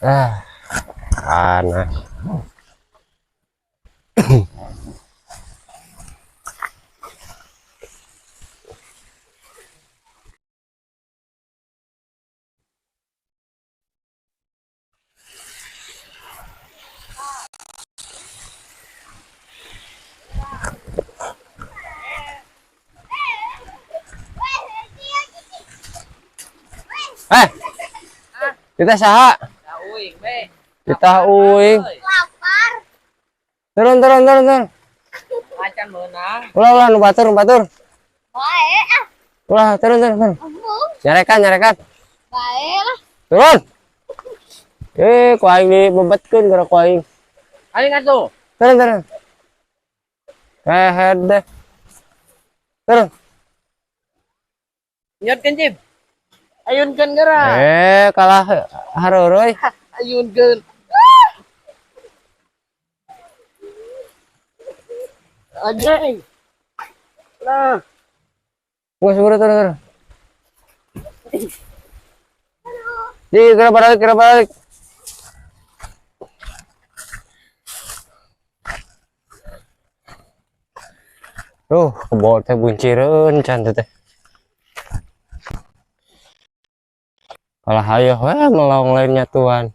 Ah, panas. Eh, kita saha? Uing, be. Kita uing. Lapar. Turun, turun, turun, turun. Macan meunang. Ulah, ulah, nu batur, nu batur. Bae ah. Ulah, turun, turun, turun. Nyarekan, nyarekan. Bae lah. Turun. Eh, ku aing dibebetkeun gara ku aing. Aing atuh. Turun, turun. Eh, deh. Turun. Nyotkeun, Cip. Ayunkeun geura. Eh, kalah hareureui. Ayunkeun. Anjing. Lah. Geus buru turun, turun. Di, geura balik, geura balik. Tuh, kebo teh buncireun can teh. Kalah hayoh we melong lain nyatuan.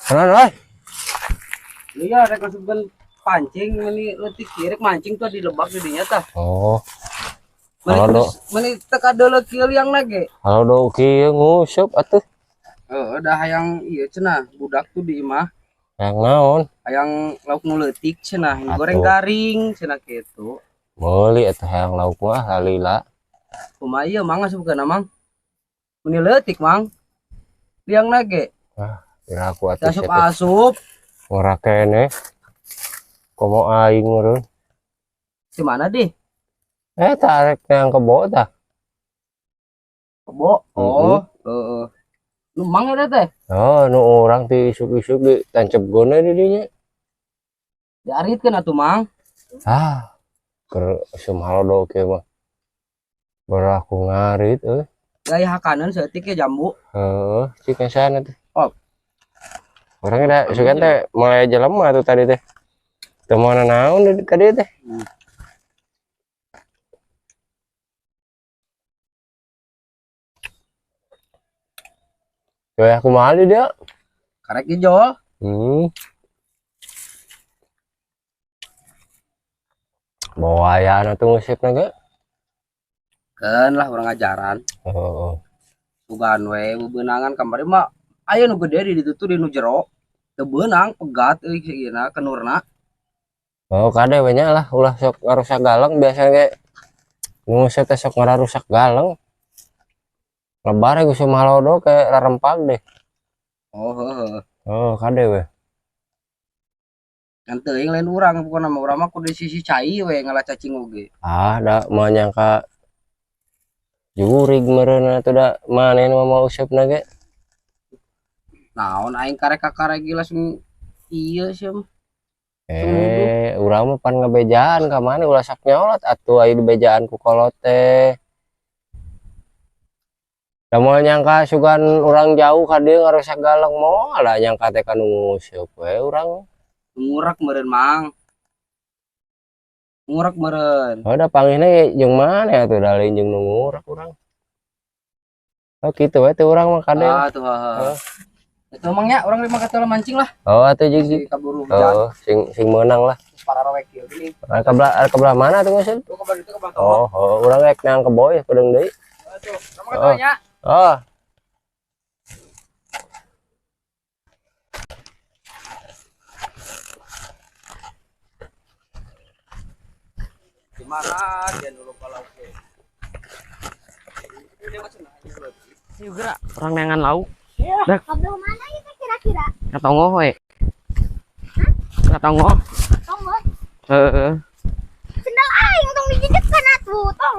Turun, woi. Iya, rek masukkeun pancing meni leutik kieu rek mancing tuh di lebak di dinya tah. Oh. Meni teu kadeuleu kieu liang lagi. Kalau do kieu ngusup atuh. Heeh, dah hayang ieu cenah budak tuh di imah. Hayang naon? Hayang lauk nu leutik cenah, goreng garing cenah kitu. Meuli atuh hayang lauk mah lalila. Kumaha ieu mang asupkeun mang? Meni leutik mang. Liang lagi. Ah, kira aku atuh. Asup-asup. Ora kene. Komo aing meureun. Di mana deh? Eh, tarik yang kebo tah. Kebo? Oh, heeh. Nu mang eta teh? Oh, nu urang ti isuk-isuk di tancep gone di dinya. Diaritkeun atuh mang. Ah, keur usum halodo kieu mah. Beraku ngarit euy. Gaya hakaneun saeutik ge jambu. Heeh, cik sana teh. Oh. Urang da sugan teh mulai jelema tuh tadi teh. Teu moal naon ka dieu teh. Ya aku mahal dia. Karek hijau. Bawa ayana tuh ngusipna ge. Keun lah urang ajaran. Heeh. Sugan we bebenangan kamari mah aya nu gede di ditu tuh di nu jero. Teu beunang pegat euy sieuna kenurna. Oh, kade we nya lah ulah sok ngarusak galeng biasa ge. Ngusip teh sok ngararusak galeng. Lebar geus malodo ke rarempag deh. Oh, heeh. Oh, kade we. Ngan teuing lain urang pokona mah urang mah kudu sisi cai we ngalah cacing oge. Ah, da moal nyangka jurig meureun atuh da manehna mah mau usupna ge. Naon aing karek ka karek ge langsung ieu sia mah. Eh, urang mah pan ngabejaan ka maneh ulah sok nyolot atuh aya dibejaan ku kolot teh. Da moal nyangka sugan urang jauh ka dieu ngarusak galeng moal lah nyangka teh ka nu ngusup we urang. Ngurak meureun mang. Ngurak meureun. Oh, da panggihna jeung mana atuh da lain jeung nu ngurak urang. Oh kitu we teh urang mah kade. Ah tuh heeh. Itu emang nya urang lima katola mancing lah. Oh atuh jeung si kaburu hujan. Oh, sing sing meunang lah. Para rawek kieu gini. Ka belah mana tuh ngeuseun? Oh, ka belah ditu ka belah Oh, oh, urang rek nang kebo ya pedeung deui. Atuh, urang katola nya. Oh. Gimana dia dulu kalau oke. Juga orang nengan lauk. Iya. Dak. Kabelah mana itu kira-kira? Katongo we. Hah? Katongo. Katongo? Heeh. Sendal aing tong dijejetkeun atuh, tong.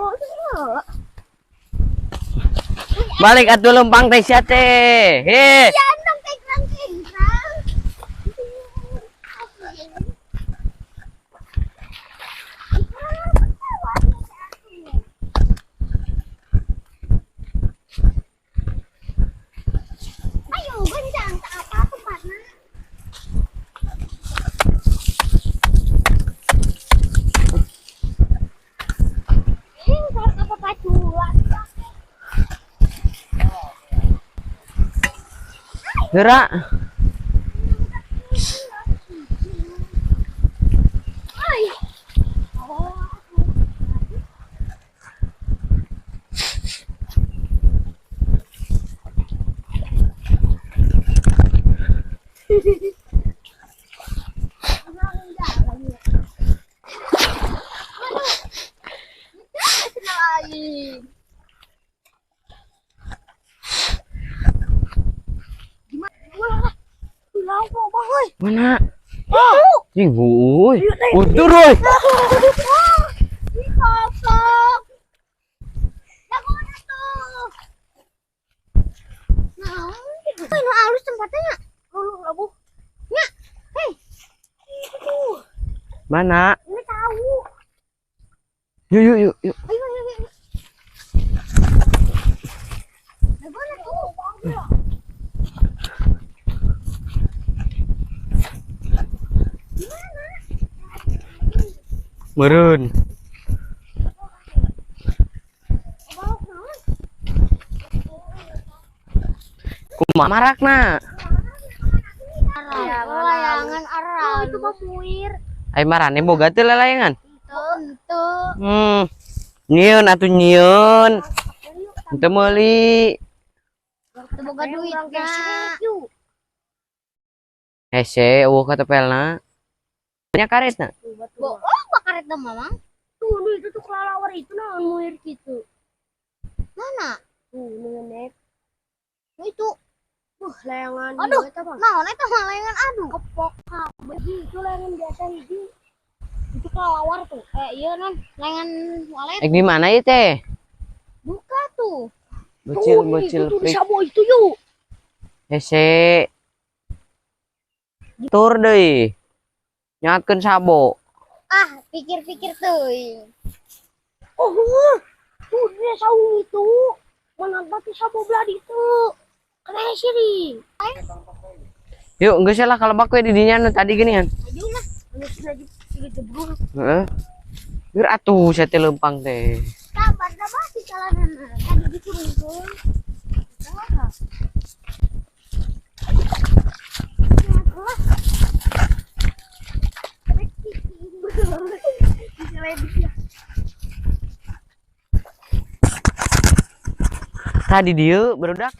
Balik atuh lempang teh sia teh. He. Ya entong teh kengkrang. Gerak. Ay. Oh. Aing. Gimana? Ulah, ulah, ulah, euy. Mana? Cing, euy. Untur euy. Ih, goblok. Mana tuh? Nah, euy, nu alus tempatnya. Lulu labuh. Nya. Hei. Itu. Mana? Ini tahu. Yuk yuk yuk yuk. Ayo, ayo, ayo. Nah, mana tuh? Meureun. Kumaha marakna? Layangan arah. Itu mah muir. Ai marane boga teu lalayangan? Henteu. Nyieun atuh nyieun. Henteu meuli. Teu boga duitna. Hese eueuh katepelna. Nya karetna. Bo, oh, bakaret dah mamang. Tuh, nu itu tuh kelelawar itu naon muir gitu. Mana? Tuh, nu ngenek. Nu itu. Layangan. Aduh, naon eta mah layangan aduh. Kepok kabeh itu layangan biasa hiji. Itu kelelawar tuh. Iya non, layangan walet. Di mana ieu teh? Buka tuh. Bocil Tuh, bocil itu tuh prik. sabo itu yuk. Hese. Tur deui. Nyatkeun sabo. Ah, pikir-pikir teuing. Oh, tuh dia saung itu. Mana tapi sabo belah itu. Kena siri. Yuk, geus lah kalebak we di dinya nu tadi geuningan. Ayo lah. Anu lagi jebrung. Heeh. Biar atuh sia teh leumpang teh. Kabar dah pasti jalanana. Tadi diturunkeun. Tadi dieu barudak.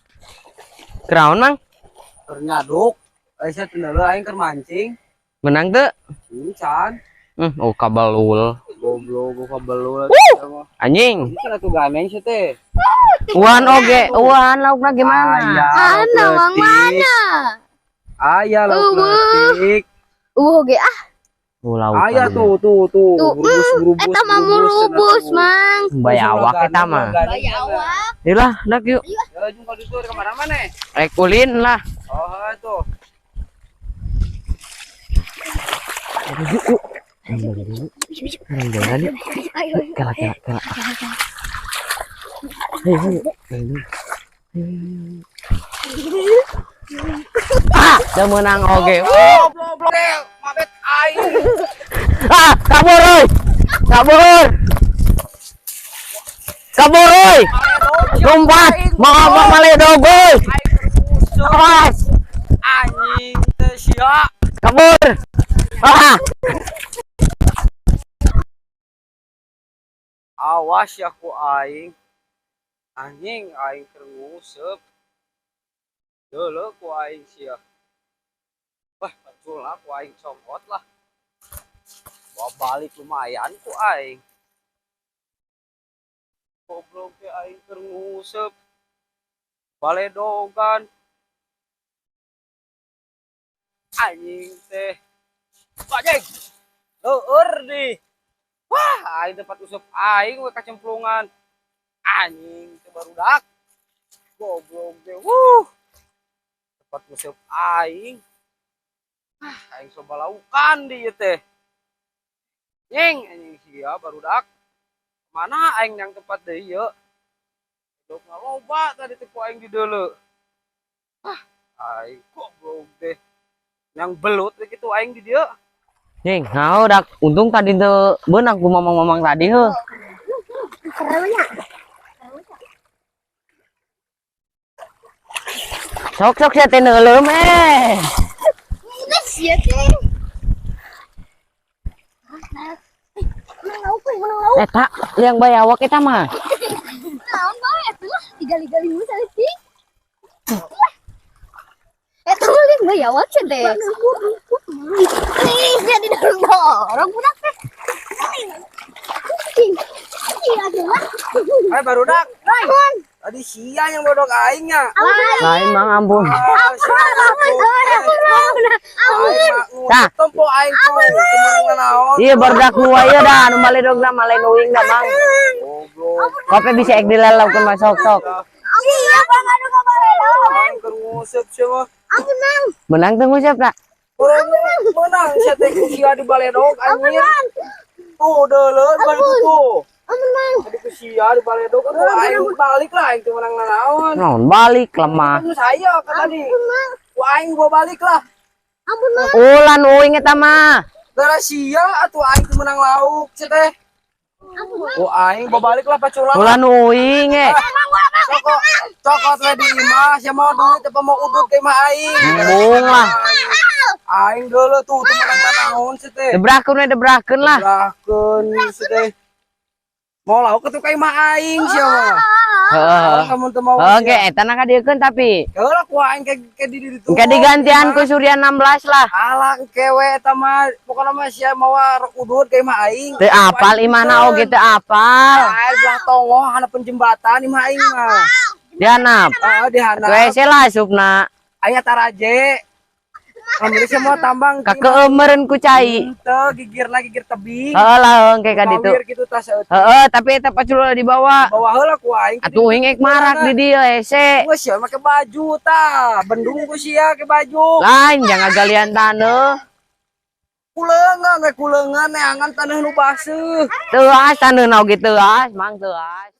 Keraon Mang? Keur nyaduk. Ai sia teu aing keur mancing. Menang teu? Encan. Oh kabelul. Goblok, gua kabelul. Anjing. Ini kan atuh ganeng sia teh. Uan oge, uan laukna gimana? Aya, Mana lauk Mang leutik. mana? Aya lauk Eueuh. leutik. Oge ah. Oh, lauk. Aya tuh tuh tuh, Tuh, berubus berubus. Eta mah murubus, Mang. Bayawak eta mah. Bayawak. Ilah, dak yuk. Ya jung ka ditu ka mana maneh? Rek ulin lah. Oh, tuh. Yuk, yuk. Jalan yuk. Ayo, ayo. Kela, kela, kela. Ayo, ayo. Ayo. Ah, teu meunang oge. Goblok, mabet aing. Ah, kabur euy. Kabur. Kabur euy. Lompat, mau apa maledog euy. Awas, Anjing teh sia. kabur. Ah, Awas ya ku aing. Anjing aing keur nguseup. Deuleu ku aing sia. Wah, pacul lah ku aing congkot lah. Bawa balik lumayan ku aing. Goblok ke aing keur nguseup. Baledogan. Anjing teh. Anjing. Leueur di. Wah, aing tempat useup aing we kacemplungan. Anjing teh barudak. Goblok teh. Wuh. Tempat useup aing. Ah, aing coba laukan di ieu teh. Nying, anjing sia barudak. Mana aing yang tempat deui ieu? Dok ngaloba tadi teh ku aing di deuleu. Ah, aing goblok teh. Yang belut teh kitu aing di dieu. Nying, nah dak untung tadi teu beunang ku mamang-mamang tadi heuh. Serunya. Sok sok sia teh neuleum eh. Geus sia teh. Menang lauk we, menang lauk. Eta liang bayawak eta mah. Naon bae atuh lah, digali-gali mu saeutik. Eta mah liang bayawak sia teh. Ih, sia didorong-dorong budak teh. Iya, atuh lah. Hai barudak. Naon? Tadi sia yang bodok aingnya. Lain Mang ampun. Ampun. Tah. Tempo aing tuh. Kumaha naon? Iya barudak nu ieu dah nu baledogna mah lain uing dah Mang. Goblok. Kope bisa ek dilalaukeun mah sok sok. Iya, Bang, aduh kabaredo. Aing keur nguseup sia mah. Ampun, Mang. Menang teu nguseup na? Urang menang sia teh ku sia di baledog anjir. Tuh deuleuh balik tuh. Ampun, Mang. Tadi ku sia di baledog atuh aing balik lah aing teu menang nanaon. Naon balik lemah. Kan saya kan tadi. Ku aing bawa balik lah. Ampun, Mang. Ulah nu uing eta mah. Gara sia atuh aing teu menang lauk sia teh. Ampun, Mang. Ku aing bawa balik lah paculan. Ulah nu uing eh. Cokot, cokot we di imah, sia mau duit apa mau udut ke imah aing. Embung lah. Aing dulu tuh teu menang nanaon sia teh. Debrakeun we debrakeun lah. Debrakeun sia teh. Mau lauk ke tuh ka imah aing sia mah. Heeh. Kamu teu mau. Oke, eta na kadiekeun tapi. Heula ku aing ke di ditu. Engke digantian ku Surya 16 lah. Alah engke we eta mah pokona mah sia mawa rok udut ka imah aing. Teu apal imahna oge teu apal. Aing belah tongoh haneupeun jembatan imah aing mah. Dianap. Heeh, dihanap. Atuh hese lah asupna. Aya taraje. Ambil semua tambang Kakeumeureun ku cai. Henteu gigirna gigir tebing. Heeh lah engke ka ditu. Bawir kitu tas eueuh. Heeh, tapi eta pacul dibawa. Bawa heula ku aing. Atuh uing ek marak di dieu hese. Geus sia make baju tah, bendung ku sia ke baju. Lain jangan galian taneuh. Kuleungeun we kuleungeun neangan taneuh nu baseuh. Teuas taneuhna oge teuas, Mang teuas.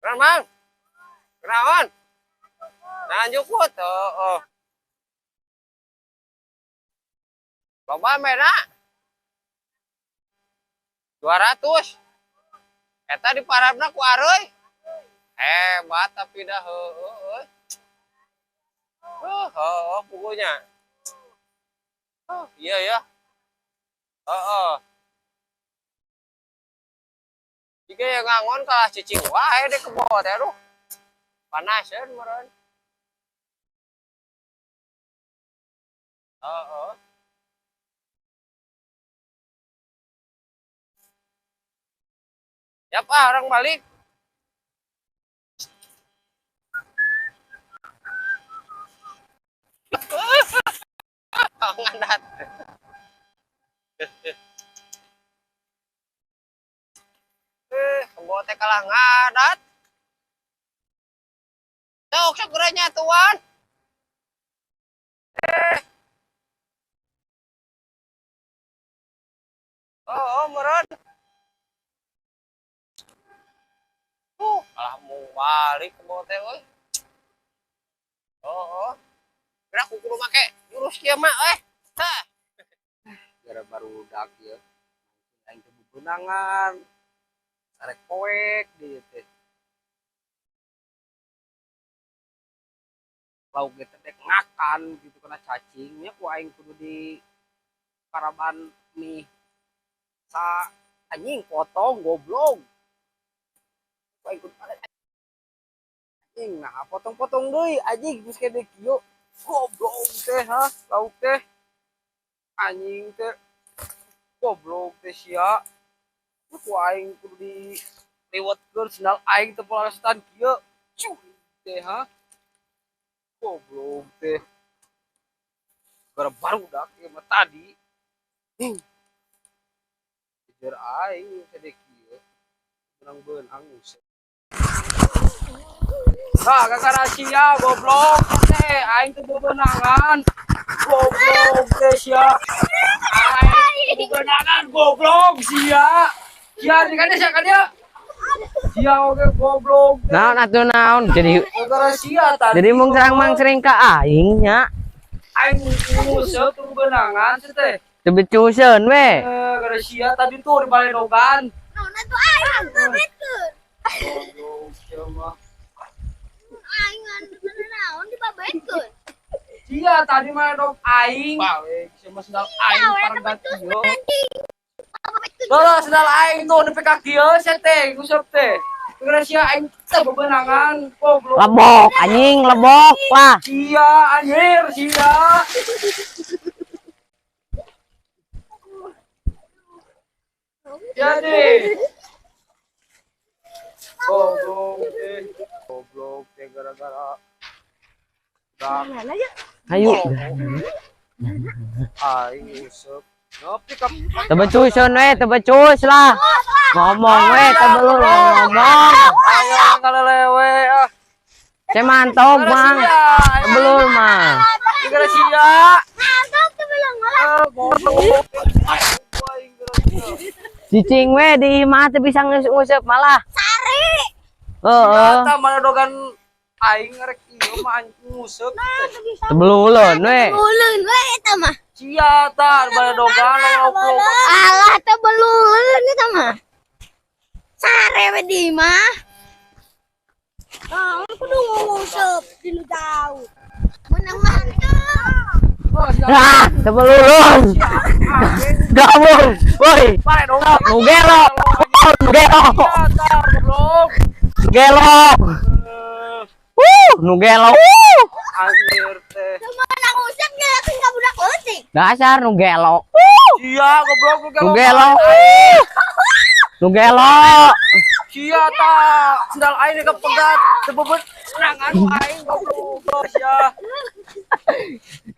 Kurang, Mang. Kunaon? Nah, jukut. Oh, oh. Loba mena. 200. Eta diparabna ku areuy. Hebat tapi dah heueuh euy. Heueuh pugunya. Oh, iya ya. Heeh. Jika yang ngangon kalah cicing wae deh kebo teh aduh. Panaseun meureun. Heeh. Yap ah, orang balik. Ngadat. Kebo teh kalah ngadat. Sok sok geranya tuan. Oh, oh meureun. Kalah mau balik kebo teh euy. Oh, oh. Gerak kudu make jurus kieu mah euy. Hah. Gara barudak ieu. Aing teh bebenangan. Arek poek dieu teh. Lauk ge teh dek ngakan gitu kena cacingnya ku aing kudu di karaban mie sa anjing potong goblok. Ku aing kudu anjing nah potong-potong deui anjing geus kene kieu goblok teh ha lauk teh anjing teh goblok teh sia. Ku aing kudu di liwetkeun sendal aing teh polaresan kieu cuy teh ha goblok teh gara barudak ieu mah tadi. Jujur aing kede kieu benang-benang useup. Nah, kakak sia goblok teh aing teh bebenangan goblok teh sia aing bebenangan goblok sia sia di kana sia ka dia sia oge goblok. Naon atuh naon jadi gara sia tadi. Jadi mung serang mang sering ka aing nya. Aing nguseup teh bebenangan sia teh. Teu becuseun we. Gara sia tadi tuh di baledogan. Naon atuh aing teu betul. Goblok sia mah. Aing naon dibabetkeun. Sia tadi mah dog aing. Balik sia mah sendal aing pargat ieu. Loh, sendal aing tuh nepi ka kieu sia teh, nguseup teh. Gara sia aing teh bebenangan, goblok. Lebok anjing, lebok lah. Sia anjir, sia. Jadi goblok teh, goblok teh gara-gara Ayo. Aing useup. Ngopi ka Teu becuseun we, teu becus lah. Ngomong we, teu belul ngomong. Ayo ngalelewe ah. Saya mantap, Bang. Teu belul mah. Gara sia. Mantap teu belul lah. Goblok. Aing gara sia. Cicing we di imah teu bisa nguseup malah. Sari. Heeh. Eta mana dogan aing rek ieu mah anjing nguseup teh. Teu beluleun we. Beluleun we eta mah. Sia tah mana dogan lawan Alah teu beluleun eta mah. Sare we di imah. Naon kudu nguseup di nu jauh. Menang mah henteu. Ah, teu belulun. Gabung. Woi, nu gelo. Nu gelo. Nu gelo. Nu gelo. Anjir teh. Teu meunang nguseup nyalakeun ka budak leutik. Dasar nu gelo. Sia goblok nu Nu gelo. Nu gelo. Sia tah sendal aing kepegat teu bebenangan aing goblok sia.